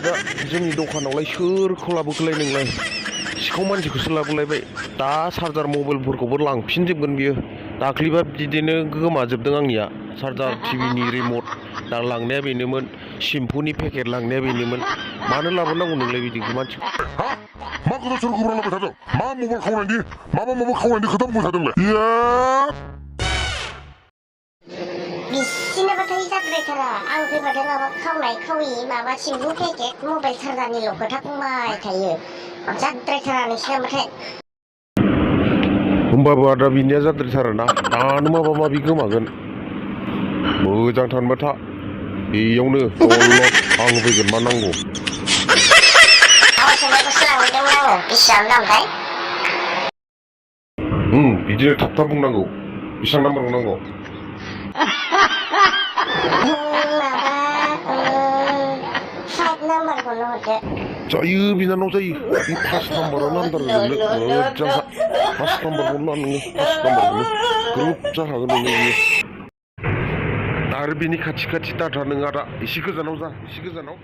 दा जोंनि दखानावलाय सोरखौ लाबोखोलाय नोंलाय सिखाव मानसिखौसो लाबोलायबाय दा चार्जार मबाइलफोरखौबो लांफिनजोबगोन बियो दाख्लैबा बिदिनो गोमाजोबदों आंनिया चार्जार टिभिनि रिमट दा लांनाया बेनोमोन सेम्पुनि पेकेट लांनाया बेनोमोन मानो लाबोनांगौ नोंलाय बिदिखौ मानसिखौ हा मा खोथा सोर खौरां लाबाय थादों मा मबाइल खावनायनि माबा खावनायनि खोथा बुंबाय थादोंलाय बिसिनोबाथाय जाद्रायथारा आं फैबाथाय माबा खावनाय खावि माबा सिम्बु पेकेट मबाइल चार्जारनिल' खोथा बुंबाय थायो जाद्रायथारा नोंसिनाबाथाय होमबाबो आदा बिनिया जाद्रायथाराना दानो माबा माबि गोमागोन मोजांथारनोबा था बेयावनो दलद आं होफैगोन मा नांगौ सोंनायखौसो लांहैदोंमोन आङो बेसेबां दामथाय बिदिनो थाब थाब बुंनांगौ बेसेबां नाम्बारखौ नांगौ माबा 5 नाम्बारखौनो हरदो जायो बिनानाव जायो बे 5 नाम्बारावनो नांथारगौ नोंनो मोजांखा 5 नाम्बारखौनो ला नोङो 5 नाम्बारखौनो ग्रोब जाखागोन नोङो बियो आरो बिनि खाथि दाथा नों आदा एसे गोजानाव जा एसे गोजानाव